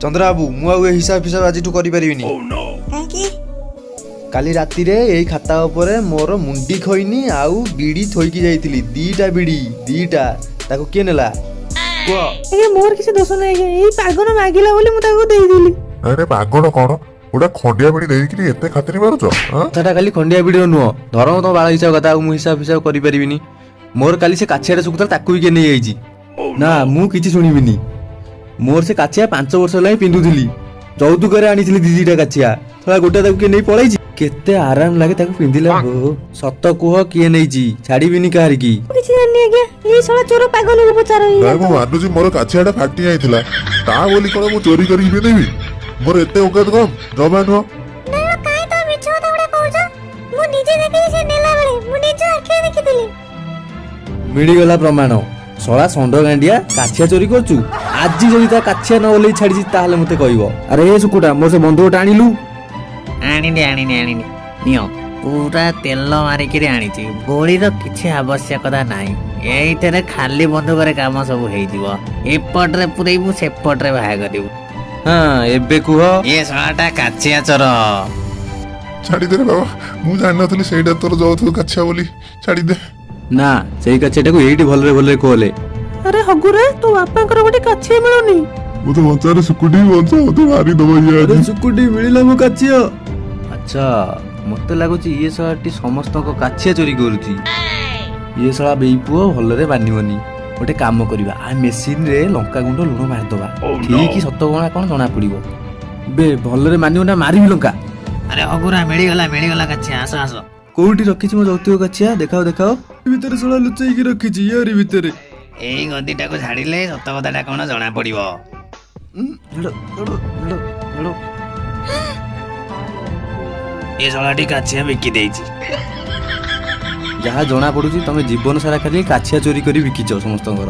ଚନ୍ଦ୍ରବାବୁ, ମୁଁ ଆଉ ଏ ହିସାବ ଫିସାବ ଆଜିଠୁ କରିପାରିବିନି। କାହିଁକି? କାଲି ରାତିରେ ଏଇ ଖାତା ଉପରେ ମୋର ମୁଣ୍ଡି ଖଇନି ଆଉ ବିଡ଼ି ଥୋଇକି ଯାଇଥିଲି, 2ଟା ବିଡ଼ି, 2ଟା। ତାକୁ କିଏ ନେଲା କୁହ? ଆଜ୍ଞା, ମୋର କିଛି ଦୋଷ ନାହିଁ ଆଜ୍ଞା, ଏଇ ପାଗନ ମାଗିଲା ବୋଲି ମୁଁ ତାକୁ ଦେଇଦେଲି। ଆରେ ପାଗଳ କଣ, ଗୋଟେ ଖଣ୍ଡିଆ ବିଡ଼ି ଦେଇକିରି ଏତେ ଖାତିରି ମାରୁଛ ଆଁ? କଥାଟା ଖାଲି ଖଣ୍ଡିଆ ବିଡ଼ିର ନୁହଁ, ଧରମ ତମ ବାଳ ହିସାବ କଥା, ଆଉ ମୁଁ ହିସାବ ଫିସାବ କରିପାରିବିନି। ମୋର କାଲି ସେ କାଛିଆଟା ଶୁଖୁଥିଲା, ତାକୁ ବି କିଏ ନେଇଯାଇଛି। ନା, ମୁଁ କିଛି ଶୁଣିବିନି। ମୋର ସେ କାଛିଆ 5 ବର୍ଷ ହେଲାଣି ପିନ୍ଧୁଥିଲି, ଯୌତୁକରେ ଆଣିଥିଲି 2ଟା କାଛିଆ, ଶଳା ଗୋଟେ ତାକୁ କିଏ ନେଇ ପଳେଇଛି। କେତେ ଆରାମ ଲାଗେ ତାକୁ ପିନ୍ଧିଲେ। ହୋ, ସତ କୁହ କିଏ ନେଇଛି, ଛାଡିବିନି କାହାରିକି। ମୁଁ କିଛି ଜାଣିନି ଆଜ୍ଞା, ଏଇ ଶଳା ଚୋର ପାଗନକୁ ପଚାର। ଏଇ ନାଇଁ, ମୁଁ ମାନୁଛି ମୋର କାଛିଆଟା ଫାଟି ଯାଇଥିଲା, ତା ବୋଲି କଣ ମୁଁ ଚୋରି କରିକି ପିନ୍ଧିବି? ମୋର ଏତେ ଔକାତ କମ ଜମା ନୁହଁ। କାଇଁ ତମେ ମିଛ କଥା ଗୁଡା କହୁଛ? ମୁଁ ନିଜେ ଦେଖିଛି ସେ ନେଲା ବେଳେ, ମୁଁ ନିଜ ଆଖିରେ ଦେଖିଥିଲି। ମିଳିଗଲା ପ୍ରମାଣ। ଶଳା ଷଣ୍ଢ ଗାଣ୍ଡିଆ, କାଛିଆ ଚୋରି କରୁଛୁ। ଆଜି ଯଦି ତା କାଛିଆ ନ ଓହ୍ଲେଇ ଛାଡିଛି ତାହେଲେ ମତେ କହିବ। ଆରେ ଏ ଶୁକୁଟା, ମୋର ସେ ବନ୍ଧୁକଟା ଆଣିଲୁ? ଆଣିନି ଆଣିନି ଆଣିନି, ନିଅ। ପୁରା ତେଲ ମାରିକିରି ଆଣିଛି, ଗୋଳିର କିଛି ଆବଶ୍ୟକତା ନାହିଁ। ଏଇଥିରେ ଖାଲି ବନ୍ଧୁକରେ କାମ ସବୁ ହେଇଯିବ। ଏପଟରେ ପୁରେଇବୁ, ସେପଟରେ ବାହାର କରିବୁ। ହଁ, ଏବେ କୁହ। ଏ ଶଳାଟା କାଚିଆ ଚୋର। ଛାଡିଦେ ରେ ବାବା, ମୁଁ ଜାଣିନଥିଲି ସେଇଟା ତୋର ଯୌତୁକ କାଛିଆ ବୋଲି, ଛାଡିଦେ। ନା, ସେଇ କାଛିଆଟାକୁ ଏଇଠି ଭଲରେ ଭଲରେ ଖୋଲେ। ଆରେ ହଗୁରା, ତୋ ବାପାଙ୍କର ଗୋଟେ କାଛିଆ ମିଳୁନି। ମତେ ବଞ୍ଚାରେ ଶୁକୁଟି, ବଞ୍ଚା, ମତେ ମାରିଦବ ଇଏ ଆରେ ଆଜି। ଶୁକୁଟି, ମିଳିଲା ମୋ କାଛିଆ। ଆଚ୍ଛା, ମତେ ଲାଗୁଛି ଇଏ ଶଳାଟି ସମସ୍ତଙ୍କ କାଛିଆ ଚୋରି କରୁଛି। ଇଏ ଶଳା ବେଇ ପୁଅ ଭଲରେ ମାନିବନି। ଗୋଟେ କାମ କରିବା, ଆ ମେସିନରେ ଲଙ୍କା ଗୁଣ୍ଡ ଲୁଣ ମାରିଦବା, ଠିକ ସତ କଣ କଣ ଜଣା ପଡିବ। ବେ ଭଲରେ ମାନିବ ନା ମାରିବି ଲଙ୍କା? ଆରେ ହଗୁରା, ମିଳିଗଲା ମିଳିଗଲା କାଚିଆ, ଆସ ଆସ। କୋଉଠି ରଖିଛି ମୋ ଯୌତୁକ କାଛିଆ? ଦେଖାଅ ଦେଖାଅ। ଭିତରେ ଶଳା ଲୁଚେଇକି ରଖିଛି, ୟାରି ଭିତରେ। ଏଇ ଗଦିଟାକୁ ଝାଡିଲେ ସତ କଥାଟା କଣ ଜଣା ପଡିବ। ଝାଡ, ଝାଡ, ଝାଡ, ଝାଡ। ଏ ଶଳାଟି କାଚିଆ ବିକି ଦେଇଛି। ଯାହା ଜଣା ପଡୁଛି ତମେ ଜୀବନ ସାରା ଖାଲି କାଛିଆ ଚୋରି କରି ବିକିଛ ସମସ୍ତଙ୍କର।